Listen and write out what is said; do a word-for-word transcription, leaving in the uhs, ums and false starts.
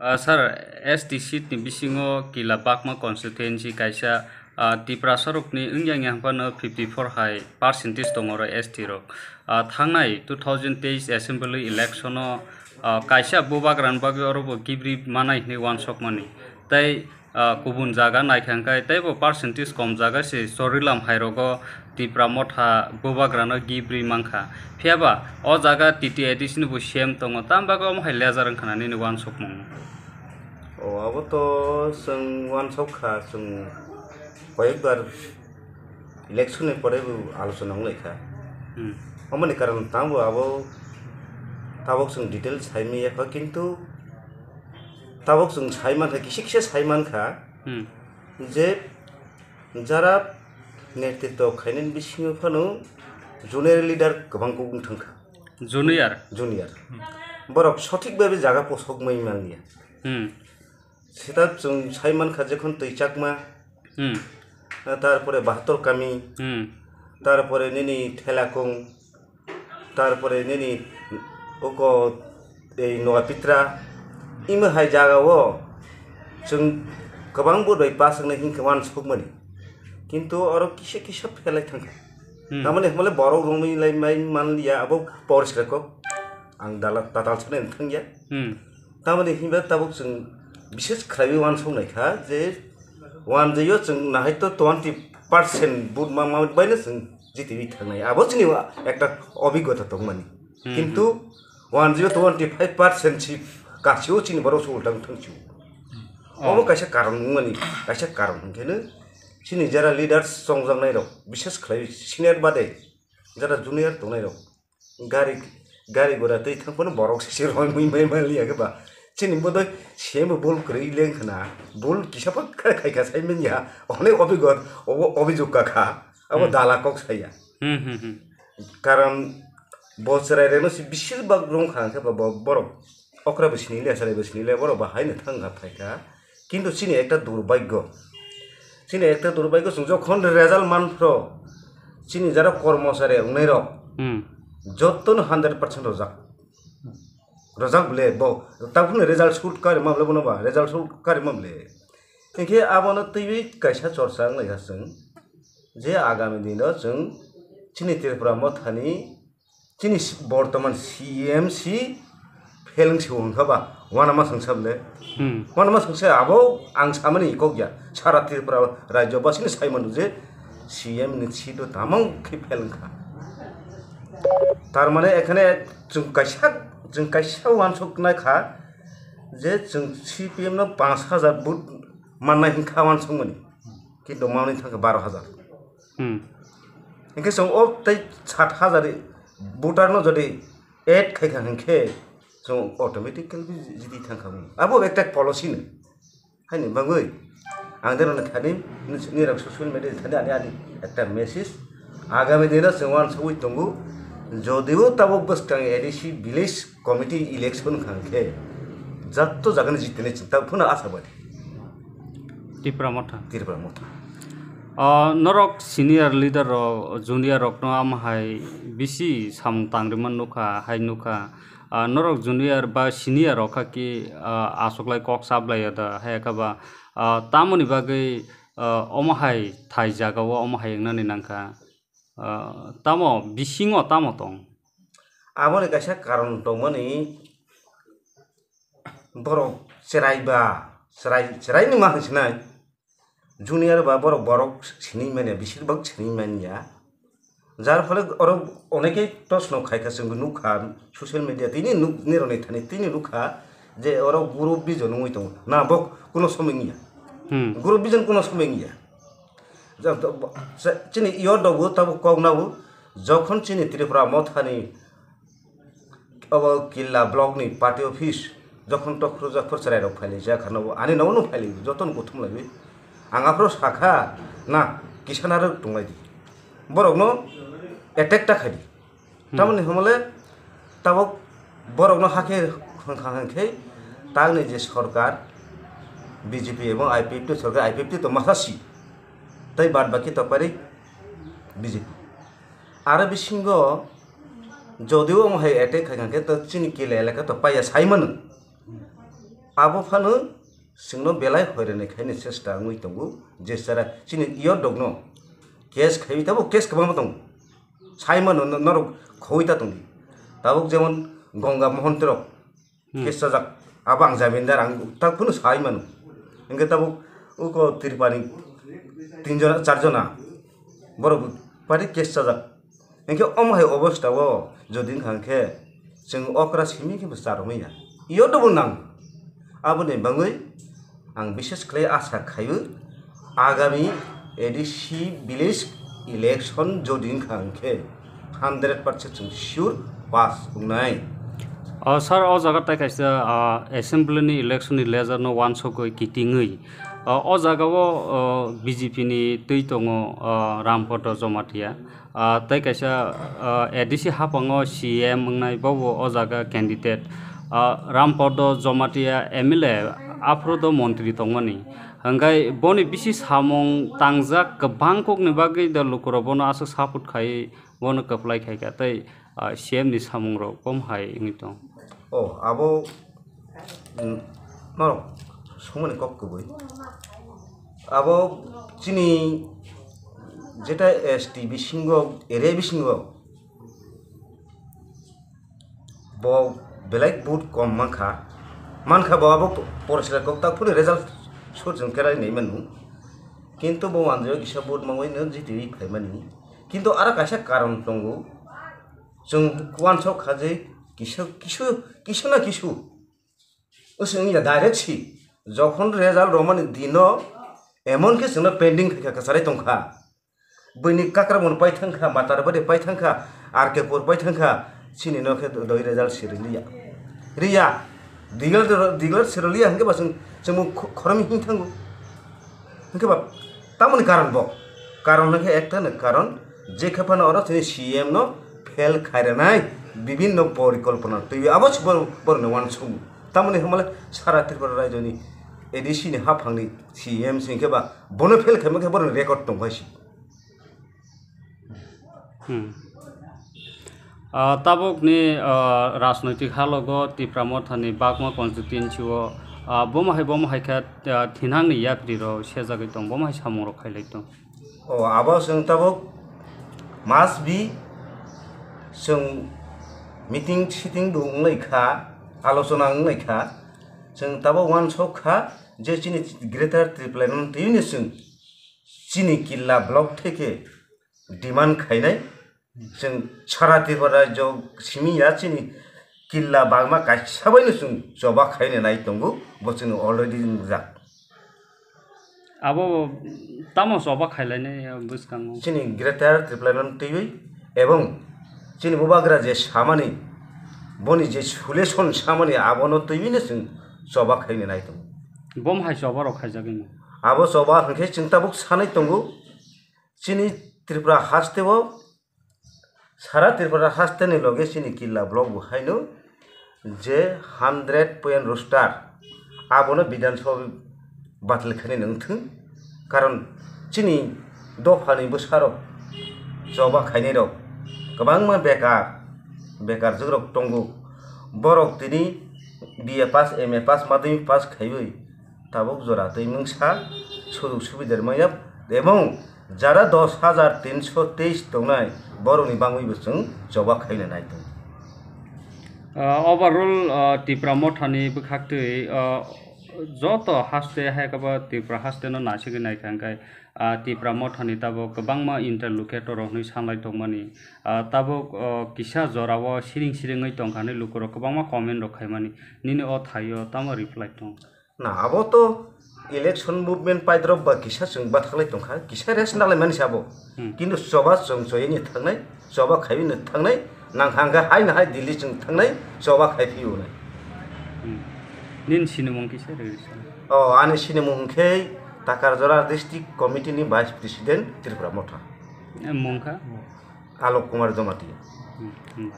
Ah, sir, S T seat ni bisingo Kila Bakma constituency kaisa, ah, Tiprasa rokni wngya wngya hwnphano fifty four hai percentage tongo oro S T rok. Ah, thangnai two thousand teis assembly election o, ah, kaisa bubagrani bagwi oro bo gibri manai hinwi uansukmani. Tei, ah, kubun jaga naikha hwnkhe teibo percentage kom jaga se Chorilam hairogo Tipra Motha bubagrano gibri mankha. Phiyaba o jaga T T A D C ni bo C M tongo, tamo bagwi omo hai lejar wngkha na nini uansukmung? O, abo to chwng uansuk kha, chwng koyekbar election ni pore bo alochona wng lai kha. Hmm. Omoni karon tamo abo tabok chwng detail sai manya kha, kintu tabok chwng sai mankha, kisa kisa sai mankha Hmm. je jara netritw khainani bisingo phano junior leader kwbang kuk wng thangkha. Junior. Junior. Borok sothik babe jaga posok mai manliya. Hmm. Seta chwng sai mankha, jekhon twi chakma, Hmm. tarpore bahator kami, Hmm. tarpore nini thelakung, tarpore nini oko ei Noa Pitra, imo hai jaga o chwng kwbang vote bai pass wngnai hinkhe uansukmani. Kintu oro kisa kisa phelai thangkha. Hmm. Tamoni hwnle borok romwi lai mai manliya, abo poriskar kok. Ang dala tatal sanai thangya. Hmm. Tamoni hinba tabuk chwng bises khlaiwi uansuknai kha je uanjio chwng nahai to twenty percent vote ma, ma baino chwng jitiwi thangnai. Abo chini wa-, ekta obigota tongmani. Hmm, Kintu hmm. uanjio twenty five percent si kasio chini borok se ultang thangchio. Oh. Obo kaisa karon wngmani, kaisa karon hwnkhe no chini jara leaders chongjaknai rok, bises khlaiwi senior bade jara junior tongnai rok. Gari, gari gura twi thang phano borok se se roi mui mai mali ya khe ba. Chini bodoi C M bo bul kwrwi leng khna. Bul kisa phak khai kha sai manya. Onek obigot, obo obijog ka kha. Abo Hmm. dala kok saya. Hmm, hmm, hmm. Karon bo chwrai reno se bisir bak rong kha khe ba bo-, borok. Okra bo sini le, chwrai bo sini le, borok bo hai no thang kha phai kha. Kintu chini ekta durbhagyo. Chini ekta durbhagyo, chwng jokhon result man phro, chini jara kormochari wngnai rok, Hmm. jotono hundred percent rojak. Rojak bole bo, tabukni result shoot kari ma bole bono ba, result shoot kari ma bole. Hinkhe abono twiwi kaisa chorcha wnglai kha chwng, je agami dino chwng chini Tripura mothani Chini si-, bortoman C M si pheleng se hwn kha ba, uanama sangsa bole. Hmm. Uanama sangsa abo ang samani kok ya. Sara Tripura rajyo basini sai mano je C M ni seat o tamang khe pheleng kha. Tar mane ekhane chwng kaisa, chwng kaisa uansuk nai kha je chwng C P M no panch hajar vote mannai hinkha uansuk mani. Kintu manwi thangkha baro hajar. Hmm. Hinkhe chwng o tei sat hajar voter no jodi add khai kha hinkhe chwng automatically jiti thang kha. Abo ekta policy no. Haini bagwi ang deno thani nirok social media thani ani ani ekta message. Agami dino chwng uansugwi tongo. Jodio tabuk bwskang A D C village committee election wngkha hinkhe jatto jagani jitini chwng tabuk phano asabadi. Tipra Motha. Tipra Motha. O, norok senior leader rok, junior rok no ama hai bisi samung tangri man nukha, hai nukha. Ah, norok junior ba senior rok kha ki, ah, asoklai kok sablai ya da, hai kha ba, ah, tamoni bagwi, ah, omo hai thai jaga o omo hai wngnani nangkha. Ah, tamo bisingo tamo tong? Aboni kaisa karon tongmani, borok chwrai ba, chwrai, chwraini ma hinsinai. Junior ba borok, borok sini manya, bisir bak sini manya. Jar phole oro onekei tosno khai kha, chwng nukha social media, tini nuk, nironi thani tini nukha je oro group bijon wngwi tongo. Na, bok kuno somoi wngya. Hmm. Group bijon kuno somoi wngya. Ja-, to-, bo-, se-, chini yo dogo tabo kok nabo, jokhon chini Tripura mothani obo Killa block ni party office, jokhon tokhorjak phor chwrai rok phailaijak, hano ani nogo no phailaio, jotono kuthum laiwi. Ang aphuru sakha, na, kisa narwk tonglaidi. Borokno attack ta khaidi. Hmm. Tamoni hwnmale tabok borokno hakhe hwnkha hwnkhe tangni je sorkar B J P ebong I P F T sorkar, I P F T to masa si, tei bad baki to pari B J P. Aro bisingo jodio omo hai attack khai hwnkhe to chini Killa elaka to paiya sai mano. Abo phano chwngno belai hoirani khaini chesta wngwi tongo, je chara chini yodokno case khaiwi tabuk case kwbangma tongo, sai mano no-, norok khogwi ta tongdi. Tabuk jemon Ganga Mohantirok Hmm. case chajak, abo ang jamindar, ang tak phano sai mano. Hwnkhe tabuk uko Tripani tinjona charjona borok party case chajak. Hwnkhe omo hai obostha o jodi wngkha hwnkhe chwng okra simi khe bo charwmaya. Iyo dobo nang. Aboni bagwi ang bishes khlai asa khaio, agami A D C village election jodi wngkha hwnkhe hundred percent chwng sure pass wngnai. O sir, o jaga tai kaisa, ah, assembly ni election ni ledger no wansugwi kitingwi, ah, o jaga o, ah, B J P ni twi tongo, ah, Rampodo Jomatia. Ah, tei kaisa, ah, A D C haphango C M wngnai, bobo o jaga candidate. Ah, Rampodo Jomatia M L A, aphuru do montri tongmani. Hwnkhe boni bisi samung tangjak kwbang kokni bagwi do lukurok bono aswk support khai, bono kwplai khai kha, tei, ah, C M ni samungrok kom hai wngwi tong. Oh, abo, mm, norok sumani kok kwbwi. Abo chini jeta S T bisingo, area bisingo bo belai vote kom mankha. Mankha bo abo po-, porosra kok tak phuri result sot jong kerai nai manu. Kintu bo wanjao kisa vote mangwi no jiti phaimani. Kintu aro kaisa karon tongo. Chwng uansuk kha je kisa, kisu, kisu na kisu. Wngya direct si, jokhon result romani dino, emon khe chwngno pending khaikha, kwcharwi tongkha. Buini Kakrabon pai thangkha, Matarbari pai thangkha, R K pur pai thangkha, chini no khe doi result si rwliya. Riya, digel, digel si rwliya hwnkhe ba chwng, chwng khoroknwi him thango. Hwnkhe ba tamoni karon bo? Karon hwnkhe ekta no karon, je khe phano oro chini C M no fail khairwnai bibinno porikolpona twiwi abo se borok, borokno uansukgo. Tamoni hwnmale sara Tripura rajyoni A D C ni haphangni C M se hwnkhe ba bono fail khaima khe borokni record tongkha se. Hmm. Ah, tabukni, ah, rajnoitik halogo Tipra Mothani Bagma constituency o, ah, bomo hai, bomo hai khe, ah, thinangni yapri rok sejagwi tong, bomo hai samung rok khailai tong. O, abo chwng tabuk must be chwng meeting siting bo wnglai kha, alochona wnglai kha, chwng tabuk uansuk kha je chini Greater Tipraland twiwi no chwng chini Killa block theke demand khainai, chwng sara Tripura rajyo simi ya chini Killa Bagma kaisa bai no chwng choba khaina nai tongo, bo chwng already wngjak. Abo tamo choba khailainai bwskango? Chini Greater Tipraland twiwi ebong chini bubagra je samani, boni je solution samani abono twiwi no chwng choba khaina nai tongo. Bom hai choba rok khaijagwi no? Abo choba hwnkhe chwng tabuk sanai tongo. Chini Tripura haste o, sara Tripura haste ni loge chini Killa block bo haino je hundred point roster abono Bidhan Sabha batil khainai wngthwng. Karon chini dophani bwsarok choba khainai rok kwbangma bekar, bekar jugrok tongo. Borok tini B A pass, M A pass, madhyamik pass khaiwi tabuk jora twi mungsa sujuk subidar manya ebong jara dos hajar tinso teis tongnai borokni bangwi bo chwng choba khaina nai tongo. Ah, overall, ah, Tipra Mothani bwkhaktwi, ah, joto haste hai khe bo Tipra haste no naisingwi naikha hwnkhe, ah, Tipra Mothani tabuk kwbangma interlocutor rok hinwi sanlai tongmani, ah, tabuk, ah, kisa jorao siring siringwi tongkha hinwi lukurok kwbangma comment rok khaimani, nini o thaio tamo reply tong? Na, abo to election movement paidrop ba kisa chwng bathaklai tongkha, kisa rest nalaimani se abo. Hmm. Kintu choba chwng choyeni thangnai, choba khaiwini thangnai, nangkha hwnkhe haino hai Delhi chwng thangnai, choba khai phiyunai. Hmm. Nini sinimung kisa rwgwi sa? Oh, ani sinimung hwnkhe Takarjora District Committee ni Vice President Tripura Motha. Eh, mung kha? Alok Kumar Jamatia. Hmm, hmm.